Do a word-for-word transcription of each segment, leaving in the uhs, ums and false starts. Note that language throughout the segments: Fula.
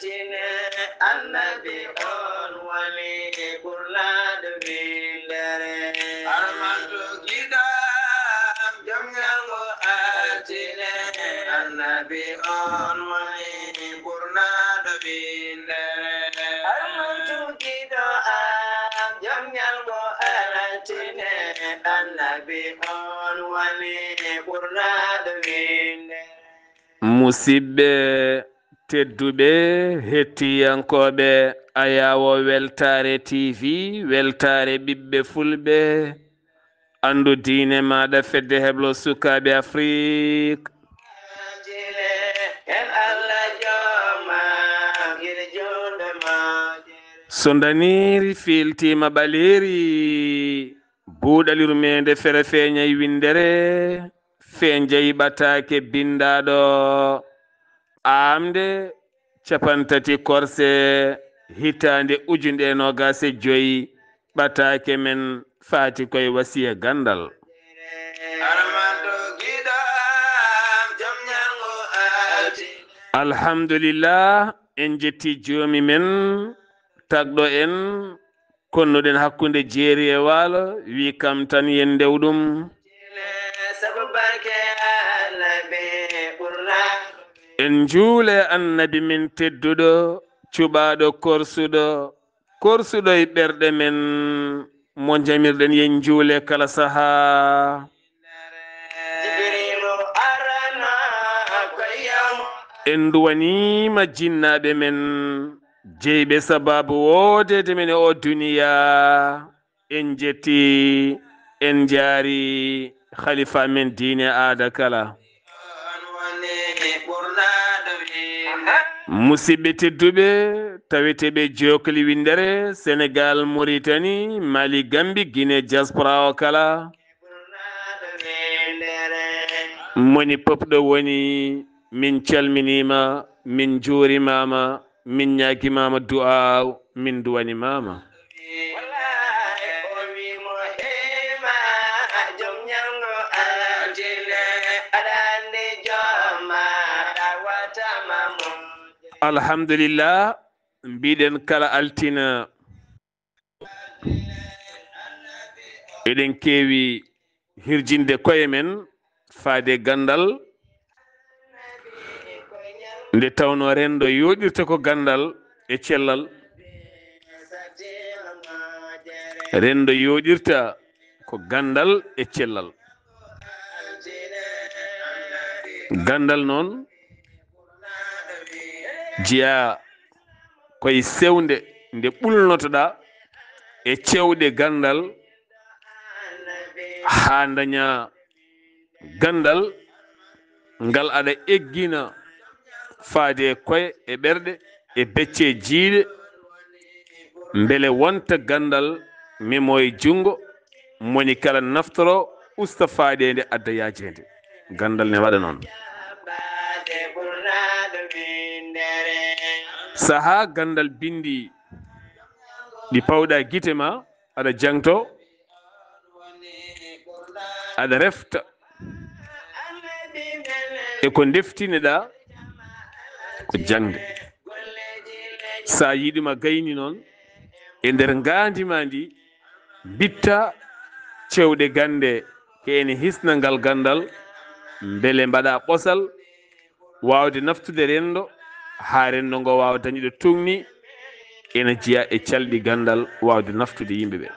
Altine, annabi on woni ɓurnaɗo winndere. Armanɗo giɗo am, jom ñalngo altine, annabi on woni ɓurnaɗo winndere. Armanɗo giɗo am, jom ñalngo altine, annabi on woni ɓurnaɗo winndere. Musidɓe tedduɓe, hettiyankooɓe Ayaawo Weltaare T V, Weltaare ɓiɓɓe Fulɓe, anndu diine maaɗa, fedde heblo sukaaɓe Afrik. So ndaniiri fiiltiima ɓaleeri, buuɗali rumeende fere feeñay winndere, feeñjay ɓataake binndaaɗo. Aamnde capantati korse hitaande ujunere e noogaas e joy, ɓataake men faati koye wasiya ganndal. Alhamdulillah, en jetti joomi men, tagɗo en, konnuɗen hakkunde jeeri e waalo, wi kam tan yen ndew ɗum. En njuule annabi men tedduɗo, cuɓaaɗo korsuɗo, korsuɗo e ɓerɗe men, mo jamirɗen yen njuule kala sahaa. En nduwaniima jinnaaɓe men, jeyɓe sabaabu woodeede men e oo duniyaa. En jetti, en njaari khalifa men diine aada kala. Musidɓe tedduɓe, taweteeɓe jookli winndere, Senegal, Mauritanie, Mali, Gambie, Guinée, diaspora o kala. Moni pop ɗo woni, min calminiima, min njuurimaama, min ñaagimaama du'aaw, min duwanimaama. Alhamdulillah, mbiɗen kala altina eɗen keewi hirjinde koye men faade ganndal, nde tawnoo renndo yooɗirta ko ganndal e cellal. Renndo yooɗirta ko ganndal e cellal. Ganndal noon jeyaa koye sewnde nde ɓulnotoɗaa e cewɗe ganndal, haa ndañaa ganndal ngal aɗa eggina faade e koye, e ɓerɗe, e becce, e jiiɗe, mbele wonta ganndal memo e junngo moni kala naftoro, usta faadeende, adda yaajeende. Ganndal ne waɗa noon. Sahaa ganndal binndi ɗi pawɗa gite ma, aɗa jangto, aɗa refta e ko ndeftiniɗa ko jangde. Sa yiɗuma gayni noon e nder ngaandi ma ndi, mbitta cewɗe gannde, ke ene hisna ngal ganndal, mbele mbaɗa ɓosal waawde naftude renndo, haa renndo ngo waawa dañde ɗo tugni, ene jeya e calɗi ganndal waawde naftude yimɓe ɓe.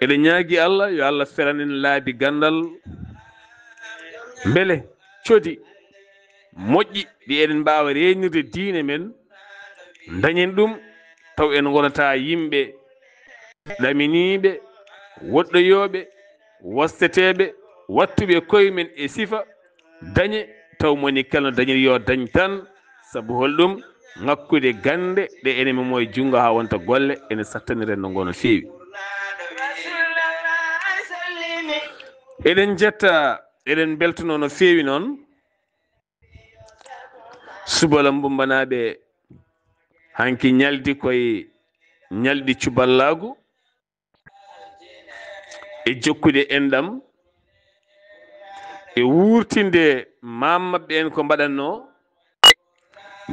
Eɗen ñaagi Allah, yo Allah feran en laabi ganndal, mbele codi moƴƴi ɗi eɗen mbaawa reenirde diine men, dañen ɗum, taw en ngonata yimɓe ɗaminiiɓe, woɗɗoyooɓe, wasteteeɓe, wattuɓe koye men e sifa, dañe, taw moni kala no dañiri yo dañ tan, sabu holɗum? Ŋakkude gannde ɗe ene memo e junngo haa wonta golle, ene sattani renndo ngo no feewi. Eɗen njetta, eɗen mbeltanoo no feewi noon. Subala Mbumbanaaɓe, hanki ñaldi koye ñalɗi cuballaagu, e jokkude enɗam, e wuurtinde maam maɓɓe en ko mbaɗatnoo,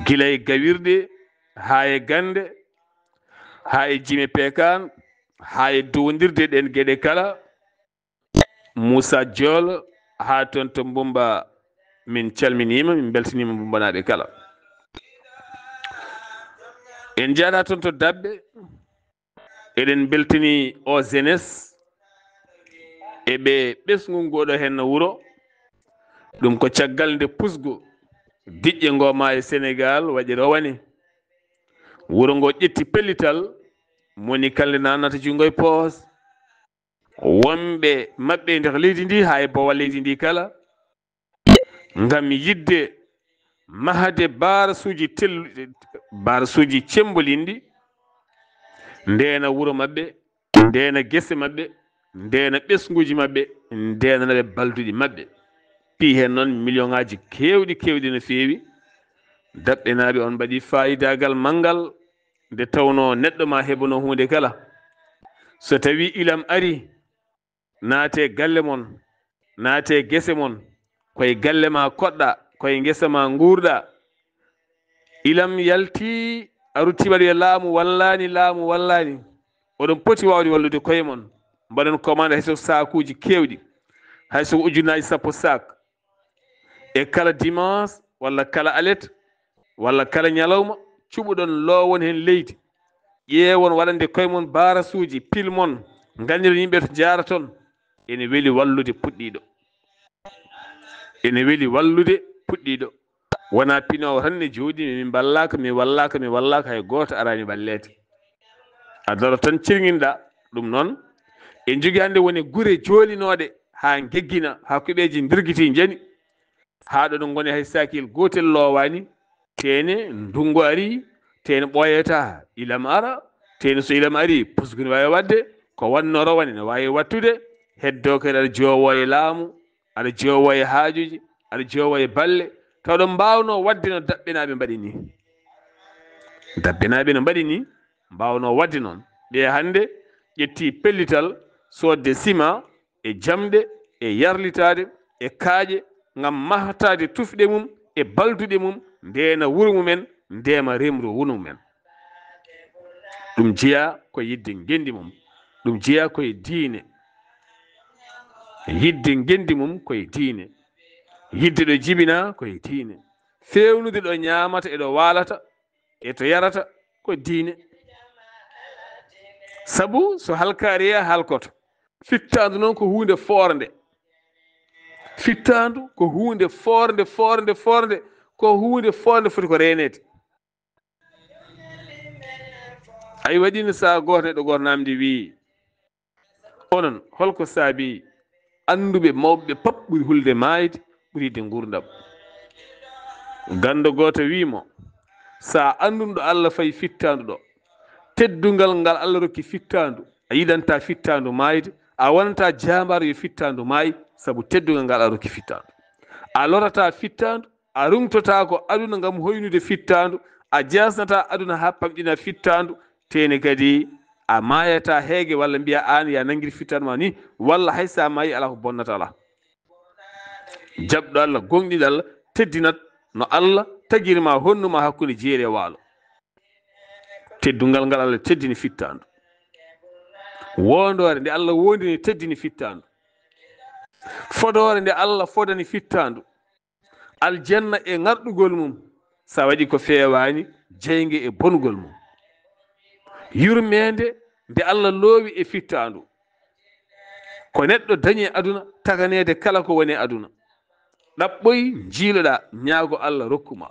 Gila e gawirɗe, haa e gannde, haa e jime peekaan, haa e duwondirde ɗeen geɗe kala. Muusa Jool, haa toon to Mbumba, min calminiima, min mbeltiniima Mbumbanaaɓe kala. En njaada toon to Dabbe, eɗen mbeltini o jeunesse e ɓe ɓesngu ngooɗo heen wuro. Ɗum ko caggal nde pusgu diƴƴe ngoo maa e Senegaal waɗi rowani. Wuro ngoo ƴetti pellital, moni kala nde naatnata junngo e poos. Wonɓe maɓɓe e nder leydi ndi, haa e bowal leydi ndi kala, ngam yiɗde mahde barasuuji tel-, barasuuji cemmbolinɗi, ndeena wuro maɓɓe, ndeena gese maɓɓe, ndeena ɓesnguuji maɓɓe, ndeenana ɓe balduɗi maɓɓe. Piyi heen noon miliyonŋaaji keewɗi, keewɗi no feewi. Daɓɓenaaɓe, on mbaɗi faayidaagal manngal, nde tawnoo neɗɗo maa heɓanoo huunde kala. So tawii ilam arii, naatee galle mon, naatee gese mon, ko e galle maa koɗɗaa, ko e ngesa maa nguurɗaa. Ilam yaltii, a ruttiima ɗo e laamu wallaani, laamu wallaani. Oɗon poti waawde wallude koye mon. Mbaɗon commande hay so saakuuji keewɗi, hay so ujunnaaji sappo saak. E kala dimanche walla kala alet walla kala ñalawma, cuɓuɗon loowon heen leydi, ƴeewon waɗande koye mon barasuuji, pil mon, nganndiron yimɓe to njaara toon. Ene weli wallude puɗɗiiɗo. Ene weli wallude puɗɗiiɗo. Wonaa pinoowo tan ne jooɗii, "Mi mballaaka, mi wallaaka, mi wallaaka", hay gooto araani walleede. A daro tan cirŋinɗaa. Ɗum noon, en njogii hannde woni gure joolinooɗe haa ngeggina, haa kuɓeeje mbirgitii njani. Haa ɗo ɗo ngoni hay saakiyel gootel loowaani. Teene ndunngu arii, teene ɓooyataa, ilam ara, teene so ilam arii, pusgu ne waawi waɗde, ko wannoo rowane ne waawi waɗtude, heddoo kadi aɗa joowoo e laamu, aɗa joowoo e haajuuji, aɗa joowoo e balle, taw ɗo mbaawnoo waɗde no Daɓɓenaaɓe mbaɗi nii. Daɓɓenaaɓe no mbaɗi nii, mbaawnoo waɗde noon. Ɓe hannde ƴettii pellital soodde sima, e jamɗe, e yarlitaade, e kaaƴe, ngam mahtaade tufɗe mum e balduɗe mum, ndeena wuro mumen, ndeema remru wuro mumen. Ɗum jeyaa ko yiɗde ngenndi mum, ɗum jeyaa ko e diine. Yiɗde ngenndi mum ko e diine. Yiɗde ɗo jibinaa ko e diine. Feewnude ɗo ñaamata e ɗo waalata e to yarata ko diine. Sabu so halkaari yaa halkoto. Fittaandu noon ko huunde foornde. Fittaandu ko huunde foornde, foornde, foornde. Ko huunde foornde foti ko reeneede. Ay waɗiino sahaa gooto neɗɗo gooto naamndi wii, "Onon, holko saabii annduɓe mawɓe ɓe pap ɓuri hulde maayde, ɓuri yiɗde nguurndam?" Ganndo gooto wii mo, "Sa annduno ɗo Allah fayi fittaandu ɗo, teddungal ngal Allah rokki fittaandu, a yiɗanta fittaandu maayde, a wonanta jaambaaro yo fittaandu maayi, sabu teddungal ngal Allah rokki fittaandu. A lorata fittaandu, a ruŋtotaako aduna ngam hoynude fittaandu, a jaasnata aduna haa pamɗina fittaandu, teene kadi a maayata heege walla mbiya aan ya nanngir fittaandu ma ni, walla hay sa maayi alaa ko bonnata alaa." Jaɓɗo Allah, gooŋɗinɗo Allah, teddinat no Allah tagiri ma, honnu ma hakkunde jeeri e waalo. Teddungal ngal Allah teddini fittaandu. Woondoore nde Allah woondini teddini fittaandu. Fodoore nde Allah fodani fittaandu. Aljanna e ŋarɗugol mum, sa waɗi ko feewaani, jeynge e bongol mum. Yurmeende nde Allah loowi e fittaandu. Ko neɗɗo dañi e aduna, taganeede kala ko woni e aduna. Ɗaɓɓoy, njiiloɗaa, ñaago Allah rokku ma.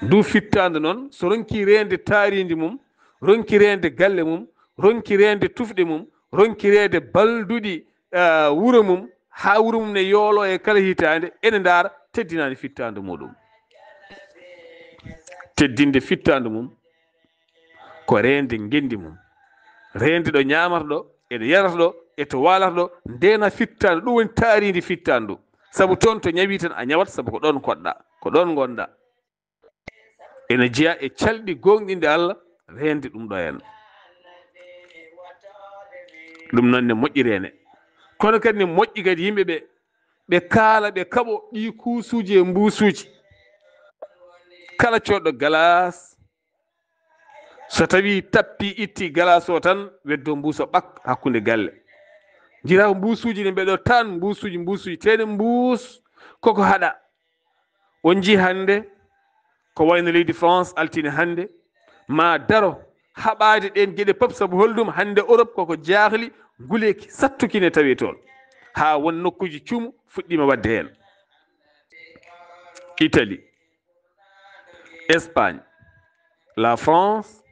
Ndu fittaandu noon, so ronki reende taariindi mum, ronki reende galle mum, ronki reende tufɗe mum, ronki reende balduɗi, eh, wuro mum, haa wuro mum ne yoolo e kala hitaande, ene ndaara, teddinaani fittaandu muɗum. Teddinde fittaandu mum ko reende ngenndi mum. Reende ɗo ñaamata ɗo, e ɗo yarata ɗo, e to waalata ɗo, ndeena fittaandu. Ɗum woni taariindi fittaandu. Sabu toon to ñawi tan a ñawat, sabu ko ɗoon koɗɗa, ko ɗoon ngonɗa. Ene jeyaa e calɗi gooŋɗinɗi Allah, reende ɗum ɗo en. Ɗum noon ne moƴƴi reene. Kono kadi ne moƴƴi kadi yimɓe ɓe, ɓe kaala, ɓe kaɓo ɗii kuusuuji e mbuusuuji. Kala coodɗo galaas, so tawi tappi itti galaas o tan, weddo mbuus o ɓak hakkunde galle. Jira ko mbuusuuji ne mbeɗo tan, mbuusuuji, mbuusuuji, tene mbuus koko haɗa. On njii hannde ko wayno leydi France altine hannde, ma daro haɓaade ɗeen geɗe pop, sabu holɗum? Hannde Europe koko jaahli, nguleeki sattuki ne tawee toon. Haa won nokkuuji cuumu fuɗɗiima waɗde heen. Italie, Espagne, la France,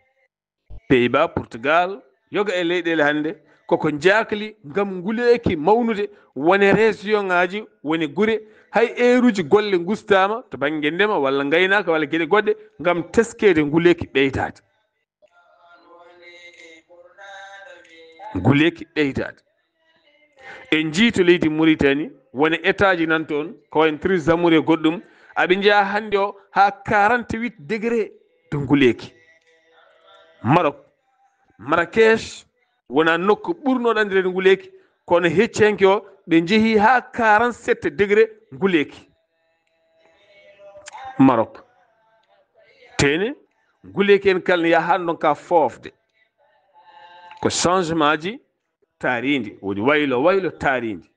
Pays-Bas, Portugal, yoga e leyɗeele hannde koko njaakli ngam nguleeki mawnude, wone région ŋaaji, wone gure, hay eeruuji golle ngustaama to bannge ndema walla ngaynaaka walla geɗe goɗɗe ngam teskeede nguleeki ɓeydaade. Nguleeki ɓeydaade. En njii to leydi Mauritanie, wone état ji nan toon, ko wayno Treize Amours e goɗɗum, aɓe njeyaa hannde o haa quarante-huit degré de nguleeki. Maroc, Marrakech, wona nokku ɓurnooɗo anndireede nguleeki, kono hecci hanki o, ɓe njehii haa quarante-sept degré nguleeki. Maroc. Tene, nguleeki en kala ne yaha haa ndonka foofde. Ko changement ji taariindi, woni waylo, waylo taariindi.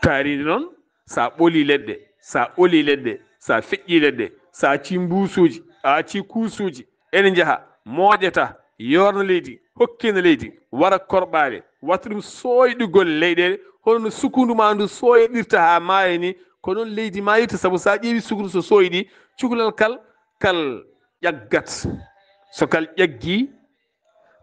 Taariindi noon, sa ɓoli leɗɗe, sa ɓoli leɗɗe, sa feƴƴi leɗɗe, sa acci mbuusuuji, a acci kuusuuji, ene njaha, mooƴata, yoorna leydi, hokkina leydi, wara korɓaale, watta ɗum sooyɗugol leyɗeele, hono no sukundu ma ndu sooyɗirta haa maaya ni, ko noon leydi maayirta, sabu sa ƴeewi sukundu so sooyɗi, cukalel kal, kal ƴaggat. So kal ƴaggi,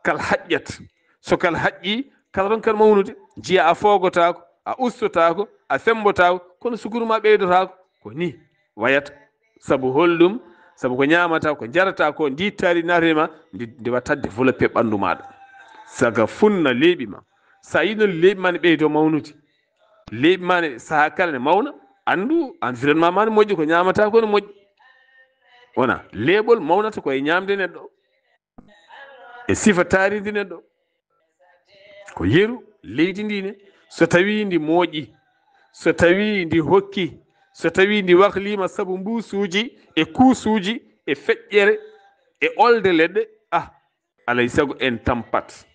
kal haƴƴat. So kal haƴƴi, kal ronkat mawnude. Njiya a foogotaako, a ustotaako, a femmbotaako, kono sukuru ma ɓeydotaako. Ko ni wayata. Sabu holɗum? Sabu ko ñaamata, ko njarata ko, ndi taari naatiri ma, ndi, ndi watta développé ɓanndu maaɗa. Saga funna leeɓi ma. Sa yi noon leeɓi ma ne ɓeydo mawnude. Leeɓi ma ne sahaa kala ne mawna, anndu environnement ma ne moƴƴi, ko ñaamata ko ne moƴƴi. Wona leeɓol mawnata ko e ñaamde neɗɗo. E sifa taarindi neɗɗo. Ko yeru leydi ndi ne, so tawi ndi mooƴi, so tawi ndi hokki, so tawi ndi waklima sabu mbuusuuji e kuusuuji e feƴƴere e olde leɗɗe, ah, alay sago en tampat.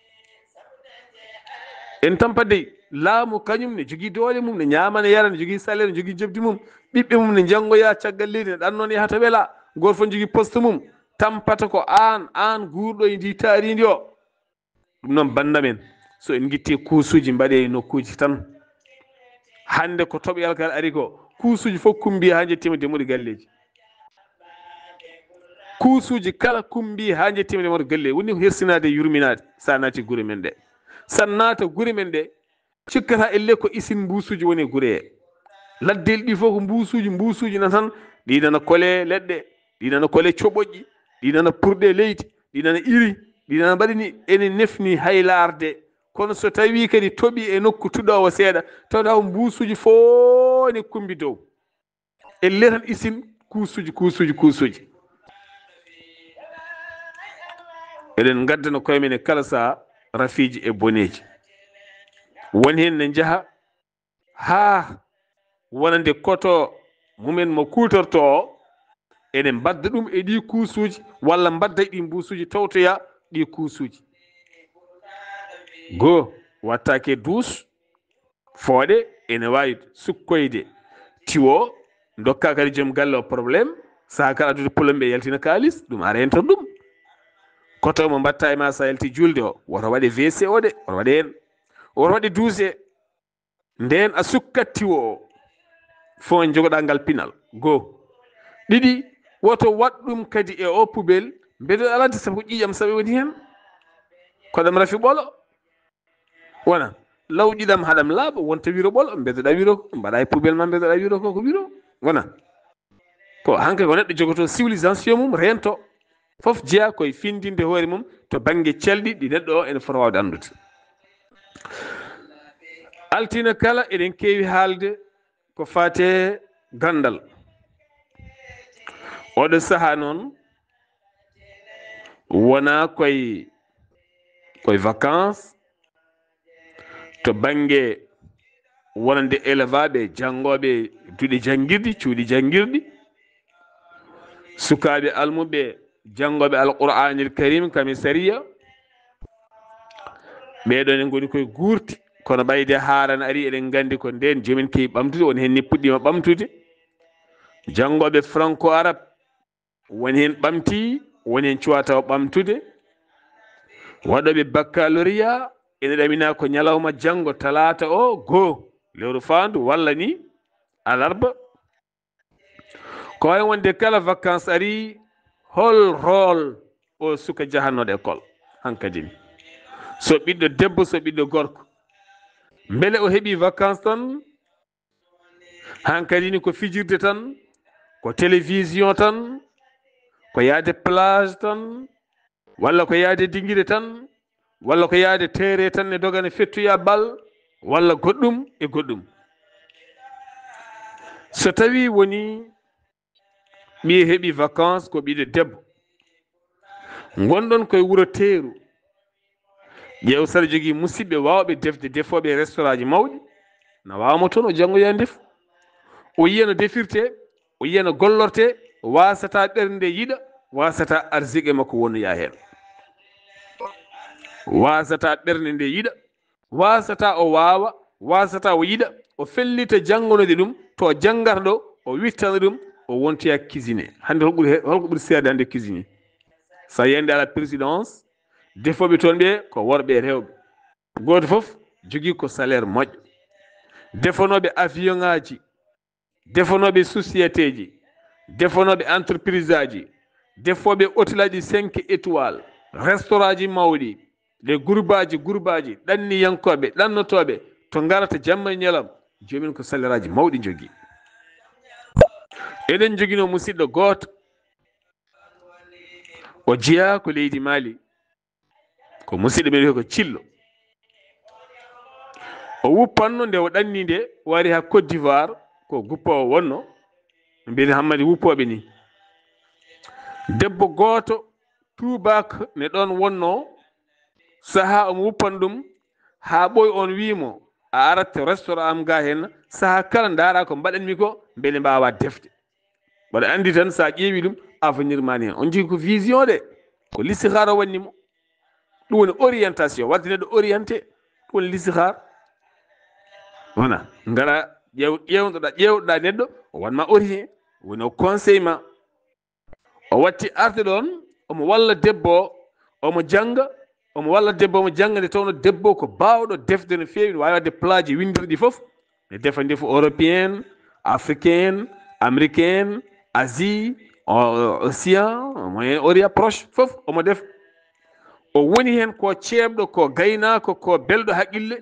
En tampat dey, laamu kañum ne jogii doole mum, ne ñaama, ne yara, ne jogii salaire, ne jogii njoɓdi mum, ɓiɓɓe mum ne njanngoya caggal leydi, ne ɗanno, ne yaha to wela, gooto fof ne jogii poste mum, tampata ko aan, aan guurɗo e ndi taarindi o. Ɗum noon, bannda men, so en ngitti kuusuuji mbaɗe e nokkuuji tan. Hannde ko toɓoyal kal ari ko, kuusuuji fof kumbi haa njettiima demmuɗe galleeji. Kuusuuji kala kumbi haa njettiima demmuɗe galleeji. Woni ko hersinaade e yurminaade, so a naati gure men ɗe. So a naata gure men ɗe, cikkata elle ko isin mbuusuuji woni e gure he. Laddel ɗi fof ko mbuusuuji, mbuusuuji nan tan, ɗi nana kole leɗɗe, ɗi nana kole coɓoƴƴi, ɗi nana purɗe leydi, ɗi nana iri, ɗi nana mbaɗi ni ene nefni haylaarde. Kono so tawi kadi toɓi e nokku tuɗoowo seeɗa, tawata ko mbuusuuji fof ne kumbi dow. Elle tan isin kuusuuji, kuusuuji, kuusuuji. Eɗen ngaddana koye men e kala saha rafiiji e boneeji. Won heen ne njaha haa wonande koto mumen mo kuutorto o, ene mbadda ɗum e ɗi kuusuuji, walla mbadda e ɗi mbuusuuji, tawtoya ɗi kuusuuji. Goo, wattaake duus, fooɗe, ene waawi sukkoyde tiwo, ndokka kadi joom galle o problème, saha kala addude plombier yaltina kaalis, ɗum a reentan ɗum. Koto mo mbatta e ma sa yalti julde o, woto waɗe W C o de, woto waɗe heen, woto waɗe duuse. Ndeen a sukkat tiwo o, fof en njogoɗaa ngal pinal. Goo. Ɗiɗi, woto waɗ ɗum kadi e o poubelle, mbeɗo alante sabu ko ƴiiƴam saɓe woni heen. Ko ɗam rafi ɓolo. Wona, law ƴiiƴam haɗam laaɓa, wonta wiro ɓolo, mbeɗoɗaa wiro ko, mbaɗa e poubelle ma, mbeɗoɗaa wiro ko, ko wiro. Wona. Ko hanke ko neɗɗo jogoto civilisation mum, reento. Fof jeyaa koye findinde hoore mum to bannge calɗi ɗi neɗɗo o ene fota waawde anndude. Altine kala eɗen keewi haalde ko faati e ganndal. Oɗo sahaa noon wonaa koye, koye vacances, to bannge wonande élève aɓe, janngooɓe duɗe janngirɗi, cuuɗi janngirɗi. Sukaaɓe almuɓe, janngooɓe Alqur'aanil Kariim, kamisariya, ɓee ɗoo ne ngoni koye guurti, kono ɓayde haarana ari, eɗen nganndi ko ndeen joomin keewi ɓamtude, woni heen ni puɗɗiima ɓamtude. Janngooɓe franco arabe, woni heen ɓamti, woni heen cuwaa tawa ɓamtude. Waɗooɓe baccalauréat, ene ɗaminaa ko ñalawma janngo talaata o, goo lewru faandu, walla ni alarba. Ko wayi wonde kala vacances ari, hol rôle o suka jahannoɗo école hankadi ni? So ɓiɗɗo debbo, so ɓiɗɗo gorko, mbele o heɓi vacances tan? Hankadi ni ko fijirde tan, ko télévision tan, ko yaade plage tan, walla ko yaade dingire tan, walla ko yaade terrain tan ne dogana fettoya bal, walla goɗɗum e goɗɗum. So tawi woni ɓiye heɓi vacances, ko ɓiɗɗo debbo, ngonɗon koye wuro teeru, ƴeew saɗa jogii musidɓe waawɓe defde, defooɓe e restaurantji mawɗi, na waawa mo toon o janngoya ndefu. O yiya no defirte, o yiya no gollorte, waasata ɓernde yiɗa, waasata arsiqe makko wonoya heen. Waasata ɓernde nde yiɗa, waasata o waawa, waasata o yiɗa, o fellita janngonoyde ɗum, to o janngata ɗo, o wittana ɗum, o wontoya cuisinier. Hannde hol ɓuri he-, hol ko ɓuri seerde hannde cuisinier? So a yiyii à la présidence, defooɓe toon ɓe ko worɓe e rewɓe. Gooto fof jogii ko salaire moƴƴo. Defanooɓe avion ŋaaji, defanooɓe société ji, defanooɓe entreprise aji, defooɓe hôtel aji cinq étoiles, restaurant ji mawɗi, les groupe aji, groupe aji, ɗanniyankooɓe, ɗannotooɓe, to ngarata jamma e ñalawma, joomin ko salaire aji mawɗi njogii. Eɗen njoginoo musidɗo gooto, o jeyaa ko leydi Mali, ko musidɗo men wiyee ko Cillo. O wuppanno nde o ɗanni nde, o ari haa Côte d'Ivoire, ko guppoowo wonno, mbiyetee Hammadi wuppooɓe ni. Debbo gooto tuubaak ne ɗoon wonno, sahaa omo wuppan ɗum, haa ɓooy on wii mo, "A arat to restaurant am ga heen, sahaa kala ndaara ko mbaɗanmi ko, mbele mbaawa defde." Mbaɗa anndi tan, so a ƴeewi ɗum, avenir ma ne heen. On jogii ko vision de, ko listihara wanni mo. Ɗum woni orientation, waɗde neɗɗo orienté, ɗum woni listihara. Wona, ngara ƴeew-, ƴeewnoɗa, ƴeewɗa neɗɗo, o wanma orient, woni o conseil ma. O watti arde ɗoon, omo walla debbo o, omo jannga, omo walla debbo omo jannga, nde tawnoo debbo ko baawɗo defde no feewi, no waawi waɗde plat ji winndirɗi fof, ne defa ndefu européen, africain, américain, Asie, o-, Océan, Moyen Orient Proche, fof omo defa. O woni heen ko ceeɓɗo, ko gaynaako, ko belɗo haqqille.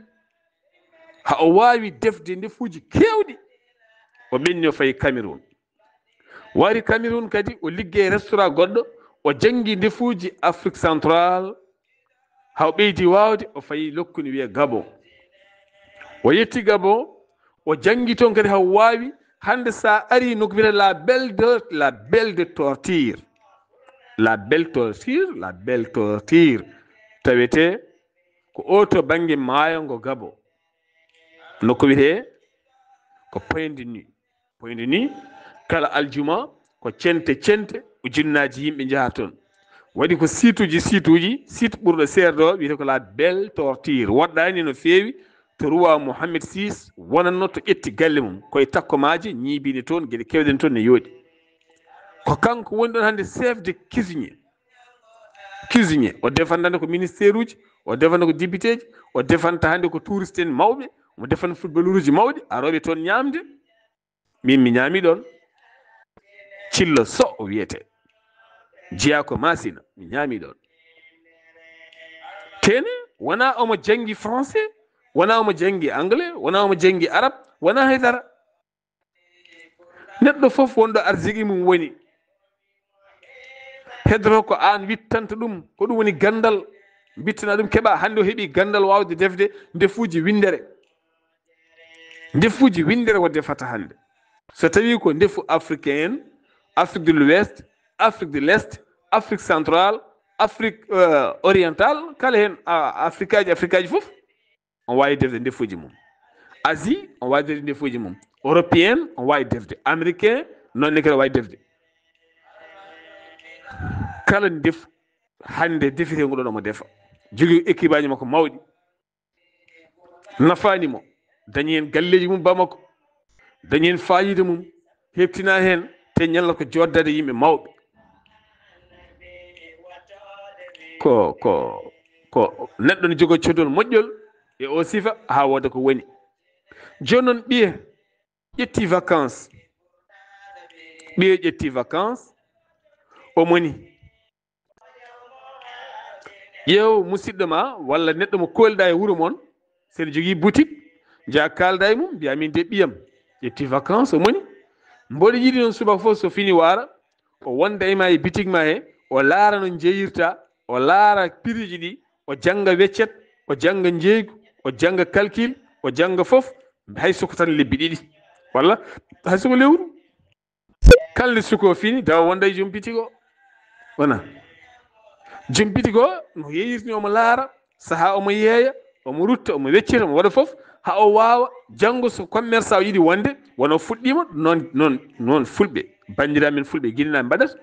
Haa o waawi defde ndefuuji keewɗi. O ɓenni, o fayi Cameroun. O ari Cameroun kadi, o liggey restaurant goɗɗo, o janngi ndefuuji Afrique Centrale, haa o ɓeydi waawde, o fayi nokku ne wiyee Gabon. O yetti Gabon, o janngi toon kadi haa o waawi. Hannde so a ari nokku wiyetee La Belle de, La Belle de Torture. La Belle Torture, La Belle Torture. Tawetee ko o to bannge maayo ngo Gabon. Nokku wiyetee ko Pointe-Noire. Pointe-Noire, kala aljuma ko cente cente ujunnaaji yimɓe njahata toon. Waɗi ko site uji, site uji, site ɓurɗo seerde o wiyetee ko La Belle Torture. Woɗɗaani no feewi to roi Mohammed six wonatno, to ƴetti galle mum. Koye takkomaaje ñiibiinde toon, geɗe keewɗe ne toon ne yooɗi. Ko kanko woni ɗoon hannde chef de cuisinier. Cuisinier, o defanta hannde ko ministère uji, o defanta ko député ji, o defanta hannde ko touriste en mawɓe, omo defanta footballeur uji mawɗi, arooɓe toon ñaamde. Min mi ñaami ɗoon. Cillo Sow o wiyetee. Jeyaa ko Masina, mi ñaami ɗoon. Tene, wonaa omo janngi français, wonaa omo janngi anglais, wonaa omo janngi arabe, wonaa hay dara. Neɗɗo fof wonɗo arsiki mum woni. Heddoto ko aan wittanta ɗum, ko ɗum woni ganndal, mbittana ɗum keɓa. Hannde o heɓi ganndal waawde defde ndefuuji winndere. Ndefuuji winndere o defata hannde. So tawi ko ndefu africain, Afrique de l'Ouest, Afrique de l'Est, Afrique centrale, Afrique, euh, orientale, kala heen, a-, Afrikaaji, Afrikaaji fof, on waawi defde ndefuuji mum. Asie, on waawi defde ndefuuji mum. Européen, on waawi defde. Américain, noon ne kadi on waawi defde. Kala ndef hannde defeteengu ɗon omo defa. Jogii équipe aji makko mawɗi. Nafaani mo. Dañi heen galleeji mum Bamako. Dañi heen faayiida mum. Heɓtina heen. Te ñalla ko jooɗdaade yimɓe mawɓe. Ko, ko, ko neɗɗo ne jogoo codol moƴƴol e o sifa haa wooda ko woni. Jooni noon ɓiye ƴetti vacances. Ɓiye ƴetti vacances. O moni. Ƴeew musidɗo ma walla neɗɗo mo koolɗa e wuro mon, so ene jogii boutique, njaha kaalda e mum, mbiya min de ɓiyam ƴetti vacances o moni. Mboɗo yiɗi noon subaka fof so fini waara, o wonda e ma e boutique ma he, o laara no jeeyirta, o laara prix ji ɗi, o jannga weccet, o jannga njeeygu, o jannga calcul, o jannga fof, hay soko tan lebbi ɗiɗi walla hay soko lewru. Kala nde suka o fini, tawa wonda e joom boutique o. Wona? Joom boutique o, no yeeyirtini omo laara, sahaa omo yeeya, omo rutta, omo weccita, omo waɗa fof, haa o waawa janngo so commerçant o yiɗi wonde, wona o fuɗɗiima, noon, noon, noon fulɓe, banndiraaɓe men fulɓe, Ginenaaɓe mbaɗata.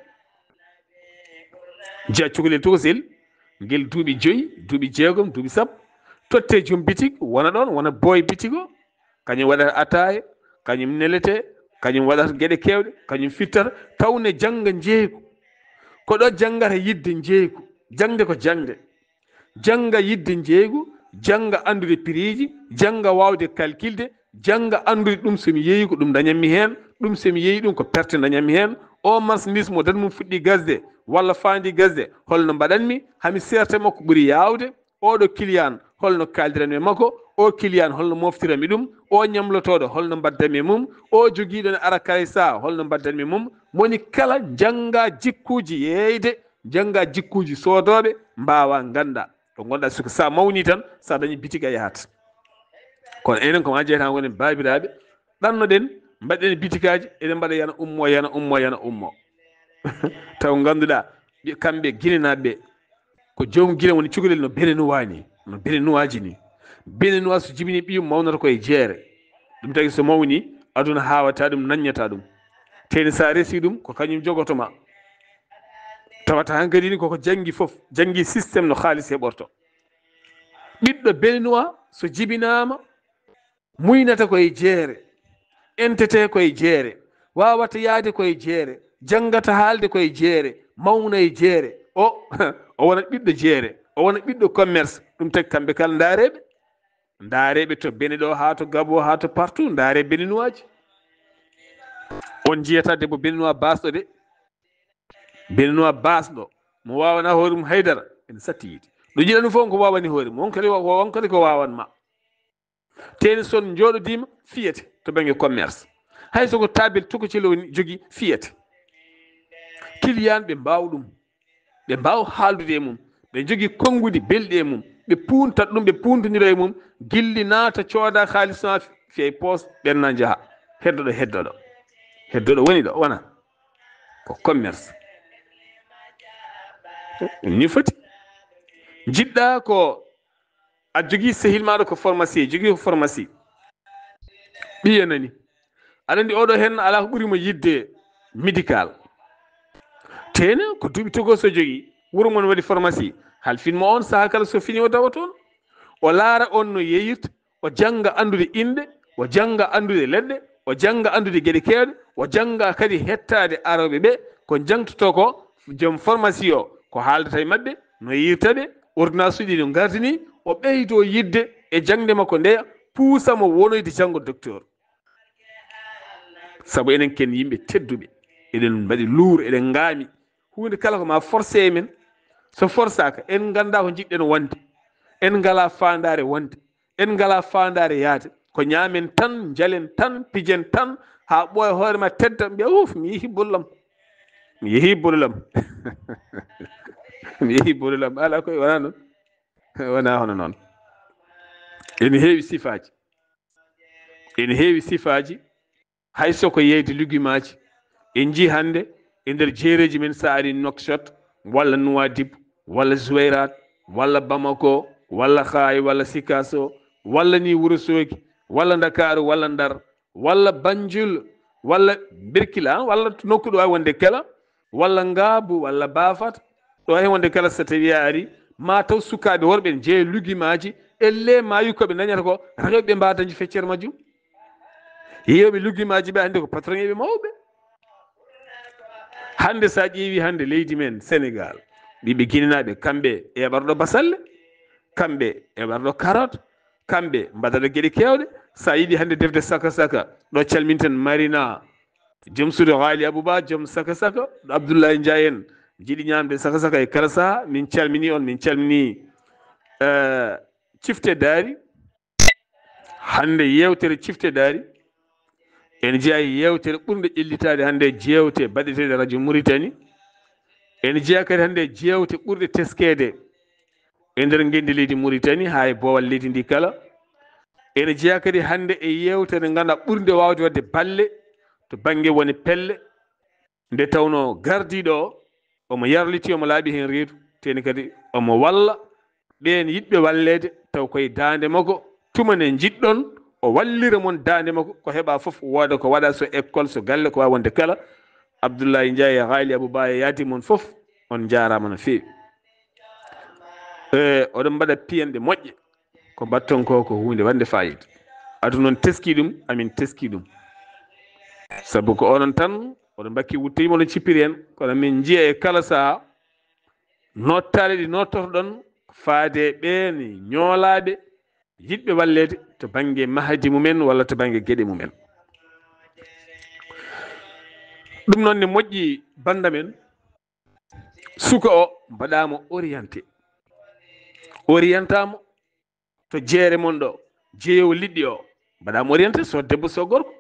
Jeya cukalel tokosel, ngel duuɓi joyi, duuɓi jeegom, duuɓi sappo, totte joom boutique, wona ɗoon, wona boy boutique o, kañum waɗata ataaya, kañum nelete, kañum waɗata geɗe keewɗe, kañum fittata, taw ne jannga njeeygu. Ko ɗo janngata yiɗde njeeygu. Jaŋde ko jaŋde. Jannga yiɗde njeeygu, jannga anndude prix ji, jannga waawde calculde, jannga anndude ɗum so mi yeeyi ko ɗum dañanmi heen, ɗum so mi yeeyi ɗum ko perte dañanmi heen. O marchandise mo date mum fuɗɗi gasde walla faandi gasde, holno mbaɗanmi? Hami seerte makko ɓuri yaawde, oɗo client holno kaaldiranmi e makko, o client holno moftiranmi ɗum, o ñamlotooɗo holno mbaɗdanmi e mum, o jogiiɗo ne ara kala e saha holno mbaɗdanmi e mum. Moni kala jannga jikkuuji yeeyde, jannga jikkuuji soodooɓe, mbaawa ngannda ɗo ngonɗa suka. Sa mawni tan, sa dañi bitik a yahat. Kono enen ko ma jeyata ngonen baabiraaɓe, ɗannoɗen, mbaɗɗen bitikaaji, eɗen mbaɗa yana ummo, yana ummo, yana ummo. Taw ngannduɗaa, ɓe, kamɓe Ginenaaɓe ɓe, ko joom Gine woni cukalel no Benenuwaa ni, no Benenuwaaji ni. Benenuwaa so jibini ɓiyum mawnata ko e jeere. Ɗum tagi so mawni, aduna haawata ɗum, naññata ɗum. Teni sa resi ɗum, ko kañum jogoto ma. Tawata hankadi ni koko janngi fof, janngi système no haalis heɓorto. Ɓiɗɗo Benenuwaa so jibinaama, muynata ko e jeere, entete ko e jeere, waawata yahde ko e jeere, janngata haalde ko e jeere, mawna e jeere. O, o wona ɓiɗɗo jeere, o wona ɓiɗɗo commerce. Ɗum tagi kamɓe kala ndaareeɓe, ndaareeɓe to Bene ɗo haa to Gabo haa to partout, ndaare Benenuwaaji. On njiyata debbo Benenuwaa baasɗo de, Benenuwaa baasɗo, mo waawana hoore mum haydara, ene satti yiide. Ɗo jiɗa ɗum fof ko waawani hoore mum, on kadi, on kadi ko waawan ma. Teni son njooɗodiima fiyete to bannge commerce. Hay so ko tabel tokocel o jogi fiyete. Client ɓe mbaawa ɗum. Ɓe mbaawa haaldude e mum. Ɓe njogii konnguɗi belɗi e mum. Ɓe puuntat ɗum, ɓe puuntondira e mum. Gilli naata cooda haalis ma fiya e poos, ɓenna njaha. Heddoɗo, heddoɗo. Heddoɗo woni ɗo, wona? Ko commerce. Ni foti. Jiɗɗa ko a jogii sehil maaɗo ko pharmacie, jogii ko pharmacie. Ɓiye nani. Aɗa anndi oɗo heen alaa ko ɓuri mo yiɗde médical. Tene ko duuɓi togo so jogii. Wuro mon waɗi pharmacie. Halfin mo on saha kala so fini o dawa toon. O laara on no yeeyirta, o jannga anndude innde, o jannga anndude leɗɗe, o jannga anndude geɗe keewɗe, o jannga kadi hettaade arooɓe ɓe, ko jangtotoo ko joom pharmacie o, ko haaldata e maɓɓe, no yeeyirta ɓe, ordonnance uji no ngardi ni, o ɓeydoo yiɗde e jaŋde makko ndeya, puusa mo wonoyde janngo docteur. Sabu enen ken yimɓe tedduɓe, eɗen mbaɗi luur, eɗen ngaami. Huunde kala ko ma forcé e men, so forsaaka, en nganndaa ko njiɗɗen wonde. En ngalaa faandaare wonde. En ngalaa faandaare yahde. Ko ñaamen tan, njalen tan, pijen tan, haa ɓooya hoore ma tedda, mbiya, "Uf, mi yehi bollam. Mi yehi bollam." Mi yehi bollam. Alaa koye, wonaa noon. Wonaa hono noon. Ene heewi sifaaji. Ene heewi sifaaji. Hay so ko yeyde lugimaaji, en njii hannde e nder jeereeji men, so a ari Nouakchott, walla Nouadhibou, walla Zouérate, walla Bamako, walla Khaye, walla Sikasso, walla ni Wuro Soogi, walla Ndakaaru, walla Ndar, walla Banjul, walla Birkila, walla nokku ɗo waawi wonde kala, walla ngaabu, walla baafat. Ɗo e wonde kala so tawi a ari, ma taw sukaaɓe worɓe ne jeeya lugimaaji, elle maayu ko ɓe dañata ko, rewɓe mbaadaji feccere majjum. Yeewɓe lugimaaji ɓe hannde ko patron ɓe mawɓe. Hannde so a ƴeewi hannde leydi men Senegal, ɓiɓɓe Ginenaaɓe, kamɓe eɓata ɗo basalle, kamɓe eɓata ɗo carotte, kamɓe mbaɗata ɗo geɗe keewɗe. So a yiɗi hannde defde saka saka, ɗo calminten Marina, joom suudu Haali Abuba, joom saka saka, ɗo Abdoulaye Ndiaye en jiɗi ñaamde saka saka e kala saha. Min calmini on, min calmini, eh, Cifte Daari. Hannde yeewtere Cifte Daari, en jeyaa e yeewtere ɓurnde ƴellitaade hannde jeewte baɗeteeɗe Radio Mauritanie. En jeyaa kadi hannde jeewte ɓurɗe teskeede e nder ngenndi leydi Mauritanie haa e boowal leydi ndi kala. En jeyaa kadi hannde e yeewtere nde ngannduɗaa ɓurnde waawde waɗde balle to bannge woni pelle. Nde tawnoo gardiiɗo o, omo yarlitii, omo laaɓi heen reedu, teni kadi omo walla ɓeen yiɗɓe walleede, taw koye daande makko, tuma nde njiɗɗon o wallira mon daande makko, ko heɓa fof wooda ko waɗa, so école, so galle, ko waawi wonde kala. Abdoulaye Ndiaye e Haali Abou Ba e yaadi mon fof, on njaaraama no feewi. E, oɗon mbaɗa piyanɗe moƴƴe. Ko mbaɗton ko, ko huunde waɗnde faayiida. Aduna on teskii ɗum, amin teskii ɗum. Sabu ko onon tan, oɗon mbakki wuttoyii, oɗon cippiri en, kono min njiya e kala sahaa noottaale ɗe noottotoɗon faade e ɓeen ñoolaaɓe yiɗɓe walleede to bannge mahdi mumen walla to bannge geɗe mumen. Ɗum noon ne moƴƴi, bannda men, suka o mbaɗaama orienté. Orientaama to jeere mon ɗo, jeeyowo liɗɗi o, mbaɗaama orienté, so debbo, so gorko.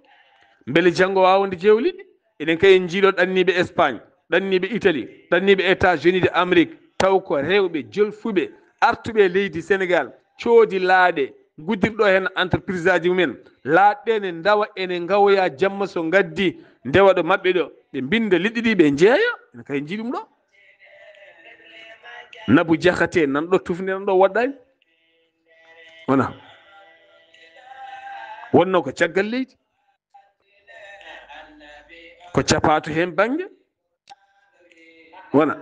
Mbele janngo waawa wonde jeeyowo liɗɗi? Enen kay en njiiloo ɗanniiɓe Espagne, ɗanniiɓe Italie, ɗanniiɓe États-Unis de Amérique, taw ko rewɓe jolfuɓe, artuɓe e leydi Sénégal, coodi laaɗe, nguddirɗo heen entreprise aji mumen, laaɗe ne ndawa, ene ngawoya jamma so ngaddi, ndewa ɗo maɓɓe ɗo, ɓe mbinnda liɗɗi ɗi, ɓe njeeya. Enen kay en njii ɗum ɗo. Nabu Jahate nan ɗo tufnde, nan ɗo woɗɗaani. Wona. Wonno ko caggal leydi. Ko capato heen bannge. Wona.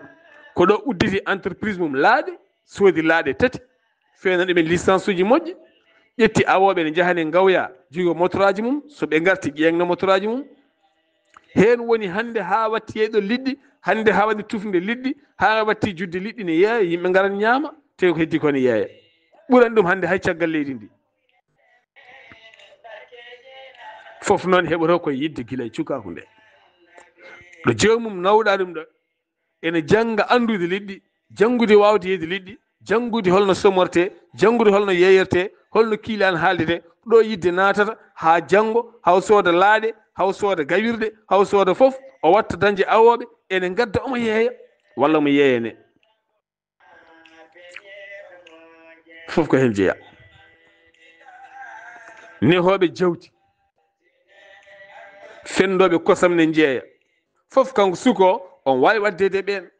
Ko ɗo udditi entreprise mum laaɗe, soodi laaɗe tati, feewna ɗumen licence uji moƴƴi, ƴetti awooɓe ne njahane ngawya, jogo motoraaji mum, so ɓe ngarti ƴeeŋna motoraaji mum. Heen woni hannde haa watti yeyɗo liɗɗi, hannde haa waɗi tufnde liɗɗi, haa watti judde liɗɗi ne yeeya, yimɓe ngaran ñaama, te ko heddi ko ne yeeya. Ɓuran ɗum hannde hay caggal leydi ndi. Fof noon heɓoto ko yiɗde gila e cukaaku nde. Ɗo joomum nawɗa ɗum ɗo, ene jannga anndude liɗɗi, janngude waawde yeyde liɗɗi, janngude holno somortee, janngude holno yeeyertee, holno kiilaan haaldetee, ɗo yiɗde naatata haa janngo, haw sooda laaɗe, haw sooda gawirɗe, haw sooda fof, o watta dañde awooɓe, ene ngadda omo yeeya, walla omo yeeyane. Fof ko heen jeyaa. Nehooɓe jawdi, fenndooɓe kosam ne njeeya. Fof kanko suko on waawi waɗdeede ɓeen.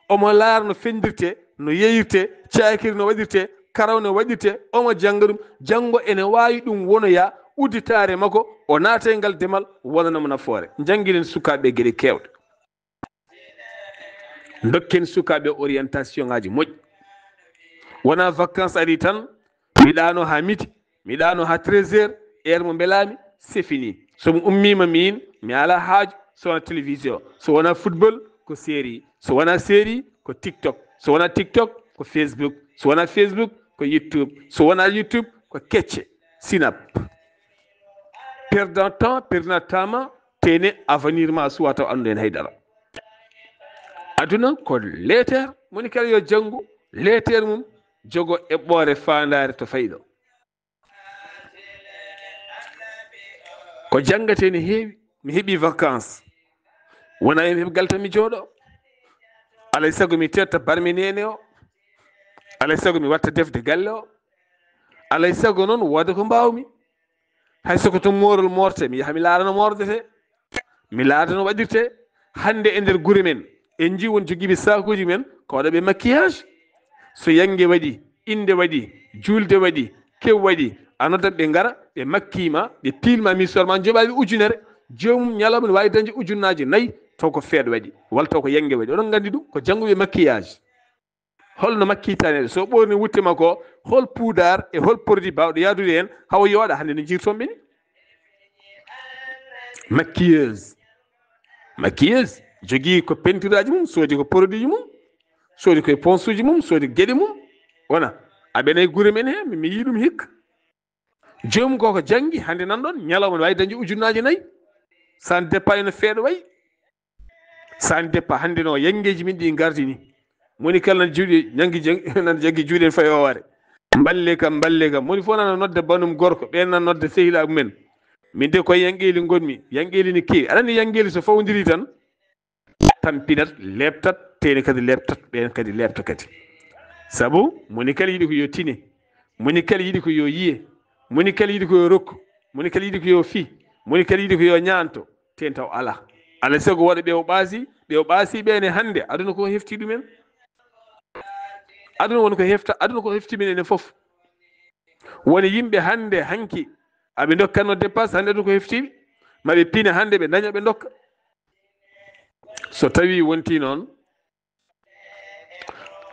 Omo laara no fenndirtee, no yeeyirtee, caakiri no waɗirtee, karaw no waɗirtee, omo jannga ɗum. Janngo ene waawi ɗum wonoya udditaare makko, o naata e ngal demal, wonana mo nafoore. Njanngiren sukaaɓe geɗe keewɗe. Ndokken sukaaɓe orientation ŋaaji moƴƴi. Wona vacances ari tan, mi ɗaano haa midi, mi ɗaano haa treize heures, heure mo mbelaami, c'est fini. So mi ummiima miin, mi alaa haaju, so wona télévision, so wona football, ko série, so wona série, ko TikTok, so wona TikTok, ko Facebook, so wona Facebook, ko YouTube, so wona YouTube, ko kecce, Sinap. Perdant temps, perdant temps ma, tene avenir ma suwa taw anndu heen haydara. Aduna ko leeter, moni kala yo janngu leeter mum, jogo eɓɓoore faandaare to fayi ɗo. Ko janngate ne heewi, mi heɓi vacances. Wona e mi heɓi galta mi jooɗo. Alay sago mi tetta barmi nene o. Alay sago mi watta defde galle o. Alay sago noon wooda ko mbaawmi. Hay so ko to moorol moorte, mi yaha mi laara no moordete. Mi laara no waɗirte. Hannde e nder gure men, en njii won jogiiɓe saakuuji men, ko waɗa ɓe maquillage. So yannge waɗi, innde waɗi, juulde waɗi, kew waɗi, a noddat ɓe ngara, ɓe makkii ma, ɓe piilma mi soor ma, joɓaaɓe ujunere. Joomum ñalawma ne waawi dañde ujunnaaje nayi, taw ko feeɗo waɗi, walla taw ko yannge waɗi. Oɗon nganndi ɗum, ko jannguɓe maquillage. Holno makkitaneede? So ɓorni wutte makko, hol puudar e hol produit baawɗo yaadude heen, hawa yooɗa hannde no njirton ɓe ni? Maquilleuse. Maquilleuse. Jogii ko peinture aji mum, soodi ko produit ji mum, soodi ko e ponsuji mum, soodi geɗe mum. Wona, aɓe nayi gure men he, mi, mi yii ɗum hikka. Joomum ko ko janngi, hannde nan ɗon, ñalawma no waawi dañde ujunnaaje nayi. San départ ene feeɗo wayi. San départ hannde no yanngeeji min ɗi ngardi ni. Moni kala nan juuɗe, ñanngi jang-, nan jaggi juuɗe fayi o waare. Mballe kam, mballe kam. Moni fof nana nodda banum gorko, ɓeen nan nodda sehilaaɓe men. Min de koye yanqeeli ngonmi, yanqeeli ne keewi. Aɗa anndi yanqeeli so fawndiri tan, tampinat, leeptat, teeni kadi leeptat, ɓeen kadi leepta kadi. Sabu moni kala yiɗi ko yo tine, moni kala yiɗi ko yo yiye, moni kala yiɗi ko yo rokku, moni kala yiɗi ko yo fi, moni kala yiɗi ko yo ñaanto, teen taw alaa. Alaa sago waɗa ɓe o ɓaasi, ɓe o ɓaasi ɓeen e hannde, aduna ko hefti ɗumen. Aduna woni ko hefta, aduna ko hefti min enen fof. Woni yimɓe hannde, hanki, aɓe ndokkanno dépasse, hannde aduna ko heftiɓe. Ma ɓe pina hannde, ɓe ndaña, ɓe ndokka. So tawi wonti noon,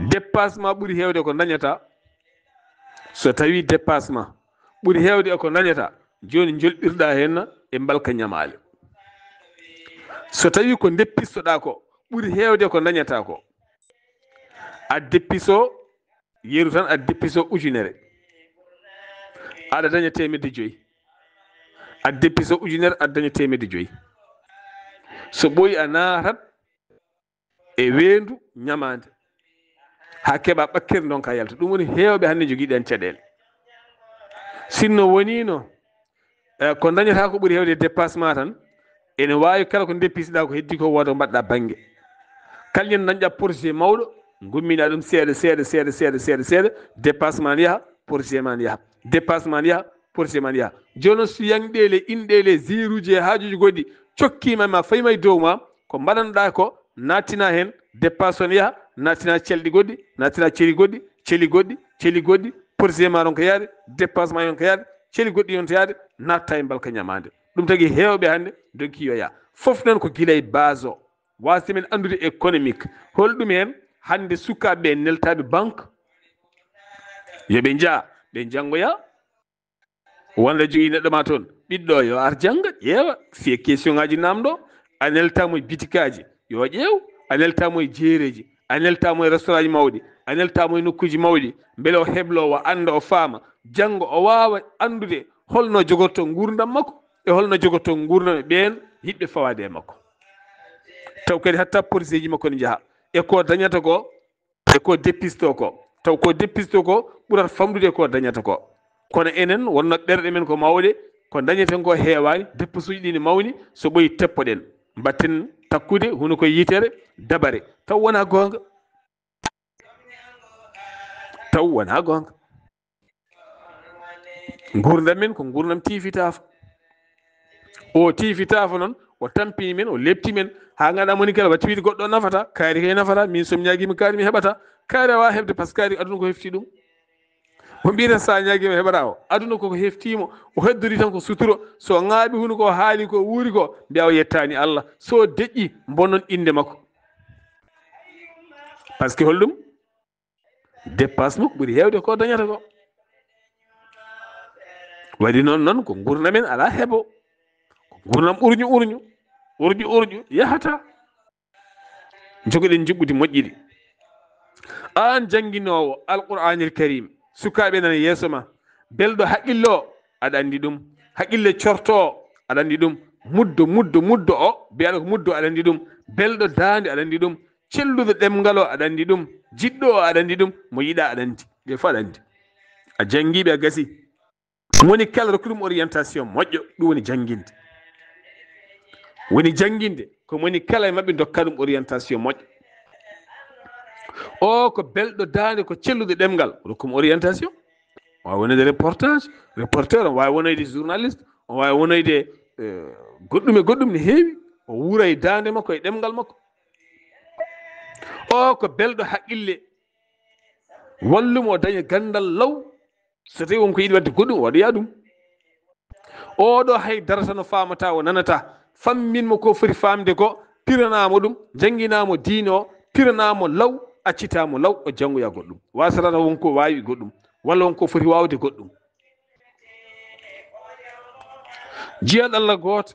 dépassement ɓuri heewde ko ndañata. So tawi dépassement ɓuri heewde e ko ndañata, jooni njolɓirɗa heen e mbalka ñamaale. So tawi ko ndeppistoɗa ko ɓuri heewde ko ndañata ko, a deppiso yeru tan, a deppiso ujunere, aɗa daña teemedde joyi. A deppiso ujunere, aɗa daña teemedde joyi. So ɓooyi a naatat e weendu ñamaande, haa keɓa ɓakkere ndonka yalta. Ɗum woni heewɓe hannde njogii ɗeen caɗeele. Sinno woniino, eh, ko ndañata ko ɓuri heewde dépassement tan, ene waawi kala ko ndeppistoɗa ko heddi ko wooda ko mbaɗɗa bannge. Kala ñande dañɗa projet mawɗo, ngummina ɗum seeɗa, seeɗa, seeɗa, seeɗa, seeɗa, seeɗa, dépassement ne yaha, projet ma ne yaha, dépassement ne yaha, projet ma ne yaha. Jooni noon so yanɗeele, inɗeele, ziiruuji e haajuuji goɗɗi cokkiima ma, fayma e dow ma, ko mbaɗanɗa ko, nattina heen, dépasse on yaha, nattina celɗi goɗɗi, nattina celi goɗɗi, celi goɗɗi, celi goɗɗi, projet ma ronka yaade, dépassement yonka yaade, celi goɗɗi yonta yaade, natta e mbalka ñamaande. Ɗum tagi heewɓe hannde ndonki yo yaha. Fof noon ko gila e base o. Waasde men anndude économique. Holɗum heen hannde sukaaɓe ɓe neltaaɓe banque? Yo ɓe njah, ɓe njanngoya. Wonde jogii neɗɗo ma toon, ɓiɗɗo yo ar jannga, ƴeewa, fiya question ngaji namdo, a neltaama e bitikaaji, yo ƴeew, a neltaama e jeereeji, a neltaama e restaurant ji mawɗi, a neltaama e nokkuuji mawɗi, mbele o heblo, o annda, o faama, janngo o waawa anndude holno jogorto nguurndam makko e holno jogorto nguurndam e ɓeen yiɗɓe fawaade e makko. Taw kadi hatta porseeji makko ne njaha e ko dañata ko, e ko deppisto ko, taw ko deppisto ko ɓurat famɗude ko dañata ko. Kono enen wonno ɓerɗe men ko mawɗe, ko dañeten ko heewaani, depposuuji ɗi ne mawni, so ɓoyi teppoɗen, mbatten takkude hunuko yitere, dabare, taw wonaa goonga. Taw wonaa goonga. Nguurndam men ko nguurndam tiifitaafo. O tiifitaafo noon, o tampini men, o leɓti men, haa ngannduɗaa moni kala watti wiide goɗɗo nafata, kaari kay nafata, min so mi ñaagiima kaari mi heɓata, kaari a waawaa heɓde, par ce que kaari aduna ko hefti ɗum. Mo mbiyeten so a ñaagiima heɓata o, aduna koko hefti mo, o heddori tan ko suturo, so ŋaaɓi hunuko o haali ko wuuri ko, mbiya o yettaani Allah, so deƴƴi mbonon innde makko. Par ce que holɗum? Dépasse makko ɓuri heewde ko dañata ko. Waɗi noon, noon ko nguurndam men alaa heɓo. Ko nguurndam urñu urñu, urñu urñu, yahata. Njogoɗen njuɓɓudi moƴƴiri. Aan jannginoowo Alqur'aanil Kariim, sukaaɓe nana yeeso ma, belɗo haqqille o, aɗa anndi ɗum. Haqqille corto o, aɗa anndi ɗum. Muddo, muddo, muddo o, biyaɗo ko muddo, aɗa anndi ɗum. Belɗo daande, aɗa anndi ɗum. Celluɗo ɗemngal o, aɗa anndi ɗum. Jiɗɗo o, aɗa anndi ɗum. Mo yiɗa, aɗa anndi. Ɓe fof aɗa anndi. A janngi ɓe, a gasi. Mo woni kala rokku ɗum orientation moƴƴo, ɗum woni jannginde. Woni jannginde, ko mo woni kala e maɓɓe ndokka ɗum orientation moƴƴo. O ko belɗo daande, ko celluɗo ɗemngal, rokku mo orientation. O waawi wonoyde reportage, reporter, o waawi wonoyde journaliste, o waawi wonoyde, eh, goɗɗum e goɗɗum ne heewi. O wuura e daande makko, e ɗemngal makko. O ko belɗo haqqille, wallu mo o daña ganndal law. So tawi won ko yiɗi waɗde goɗɗum, o waɗoya ɗum. Oɗo hay darata no faamata, o nanata. Fammin mo ko foti faamde ko, piranaa mo ɗum, jannginaa mo diine o, piranaa mo law, accitaa mo law, o janngoya goɗɗum. Wasata won ko waawi goɗɗum, walla won ko foti waawde goɗɗum. Jiyal Allah gooto,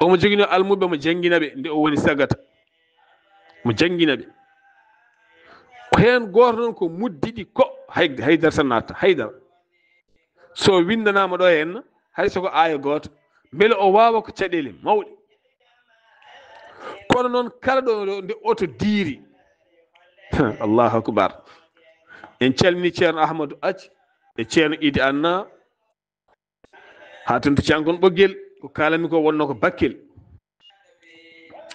omo joginoo almuɓe, mo janngina ɓe nde o woni sagata. Mo janngina ɓe. Ko heen gooto noon ko muddiɗi ko hay-, haydara tan naata, haydara. So winndanaama ɗo heen, hay so ko aaya gooto, mbele o waawa ko caɗeele mawɗe. Kono noon kala ɗo, ɗo nde oto diiri. Allahu akbar. En calmini Ceerno Ahmadu Aji e Ceerno Idi Anna. Haa toon to Cankon Ɓoggel, ko kaalami ko wonno ko Bakkel.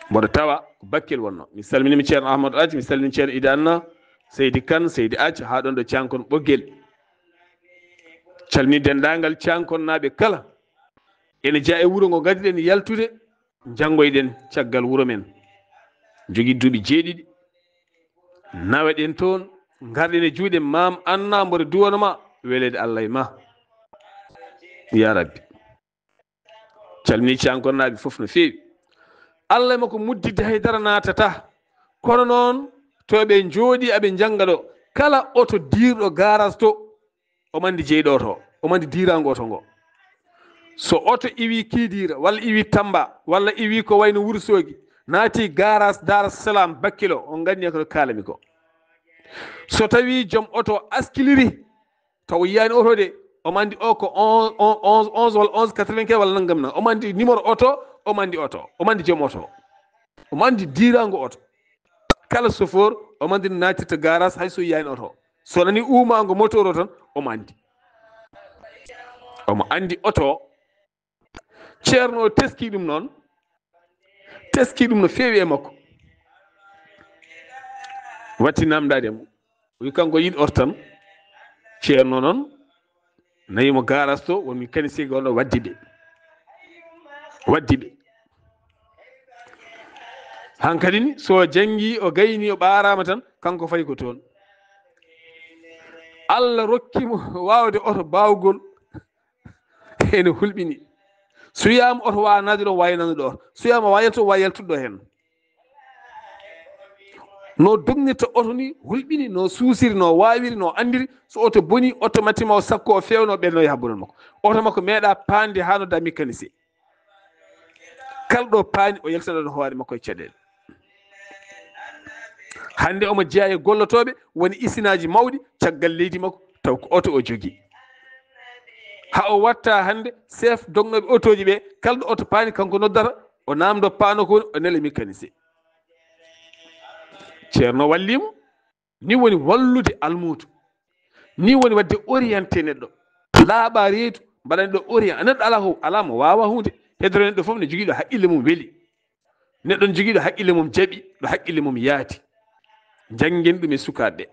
Mboɗo tawa ko Bakkel wonno. Mi salminii mi Ceerno Ahmadu Aji, mi salmini Ceerno Idi Anna, Seydi Kan, Seydi Aji, haa ɗoon ɗo Cankon Ɓoggel. Calmini denndaangal Cankonnaaɓe kala. Ene jeyaa e wuro ngo ngadduɗen yaltude, njanngoyɗen caggal wuro men. Jogii duuɓi jeeɗiɗi. Naweɗen toon, ngarɗen e juuɗe Maam Anna, mboɗo duwano ma, weleede Allah e ma. Ya Rabbi. Calmini Cankonnaaɓe fof no feewi. Allah e makko muddidde haydara naatata. Kono noon, to ɓe njooɗi aɓe njannga ɗo, kala oto diirɗo gaaras to, omo anndi jeyɗo oto o, omo anndi diiraango oto ngo. So oto iwi Kiidiira, walla iwi Tamba, walla iwi ko wayno Wuro Soogi, naati gaaras Daar Salaam Bakkilo, on nganndi ko kaalami ko. So tawi joom oto askiliri, taw yiyaani oto de, omo anndi o ko on, on, onze, onze walla onze quatre-vingt-quinze walla nanngam na. Omo anndi numéro oto, omo anndi oto, omo anndi joom oto. Omo anndi diiraango oto. Kala chauffeur, omo anndi no naatirta gaaras hay so yiyaani oto. So nani uumaango motoor o tan, omo anndi. Omo anndi oto. Ceerno o teskii ɗum noon. Teskii ɗum no feewi e makko. Watti namdaade mo. O wi kanko yiɗ oto tan. Ceerno noon nawi mo gaaras to, won mécanicien gonɗo waddi ɓe. Waddi ɓe. Hankadi ni, so janngi, o gayni, o ɓaaraama tan, kanko fayi ko toon. Allah rokki mo waawde oto baawgol. Ene hulɓini. So wiyaama oto waawa naatde ɗoon, waawi naatnude oto. So wiyaama waawa yaltude, waawi yaltude ɗo heen. No dognirta oto ni hulɓini, no suusiri, no waawiri, no anndiri. So oto boni, automatiquement o sakko, o feewno, o ɓenno, yaha bonol makko. Oto makko meeɗa paande haa nodda mécanicien. Kala ɗo paani, o yaltata ɗo hoore makko e caɗeele. Hannde omo jeyaa e gollotooɓe woni isinaaji mawɗi caggal leydi makko, taw ko oto o jogii. Haa o watta hannde chef dognooɓe otooji ɓe, kala ɗo oto paani, kanko noddata, o naamndo paano ko woni, o nela mécanicien. Ceerno wallii mo. Ni woni wallude almuudo. Ni woni waɗde orienté neɗɗo. Laaɓa reedu, mbaɗa neɗɗo orient. Neɗɗo alaa ko, alaa mo waawa huunde. Hedoro neɗɗo fof ne jogii ɗo haqqille mum weli. Neɗɗo ne jogii ɗo haqqille mum jaɓi, ɗo haqqille mum yaadi. Njanngen ɗum e sukaaɓe ɓe.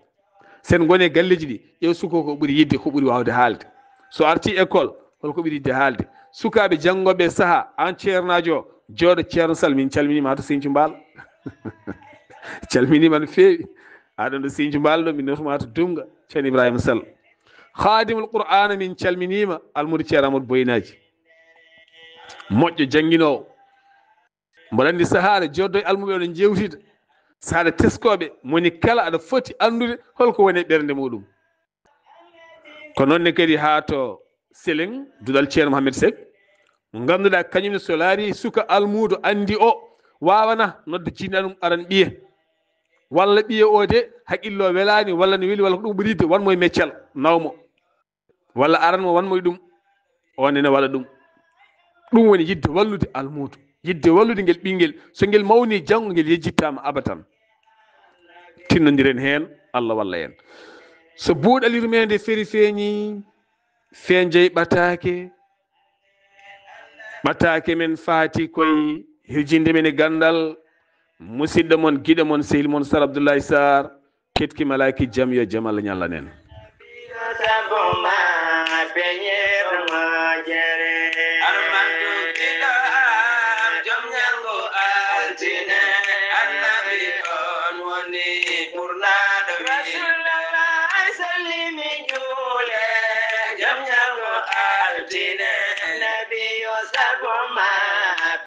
Sen ngoni e galleeji ɗi, ƴeew suko ko ɓuri yiɗde, ko ɓuri waawde haalde. So artii école, holko ɓuri yiɗde haalde? Sukaaɓe janngooɓe e sahaa, aan ceernaajo o, jooɗo. Ceerno Sall, min calminiima to Sinthiou Mbal. Calminiima no feewi. Aɗa ɗo Sinthiou Mbal ɗo, min nootuma to Dumga, Ceerno Ibrahima Sall. Khaadimul Qur'aana, min calminiima, almuudo Ceerno Amadou Boynaaji. Moƴƴo jannginoowo. Mboɗo anndi sahaa aɗa jooɗdo e almuɓe, oɗon njeewtida. Sahaa aɗa teskooɓe, moni kala aɗa foti anndude holko woni e ɓernde muɗum. Ko noon ne kadi haa to Selen, duɗal Ceerno Mohamed Seck, mo ngannduɗaa kañum ne so laari suka almuudo anndi o, waawana nodda jinnaanum aran ɓiye. Walla ɓiye o de, haqqillo welaani, walla ne weli, walla ko ɗum ɓuri yiɗde, wan mo e meccal, naw mo. Walla aran mo, wan mo e ɗum, on ene waɗa ɗum. Ɗum woni yiɗde wallude almuudo, yiɗde wallude ngel ɓinngel. So ngel mawni, janngo ngel yejjittaama abadan. Tinnondiren heen, Allah walla en. So buuɗal yurmeende feri feeñi, feenjey ɓataake, ɓataake men faati koye hirjinde men e ganndal, musidɗo mon, giɗo mon, sehil mon, Sar Abdoulaye Sarr, ketki malaaki jam, yo jam Allah ñallan en.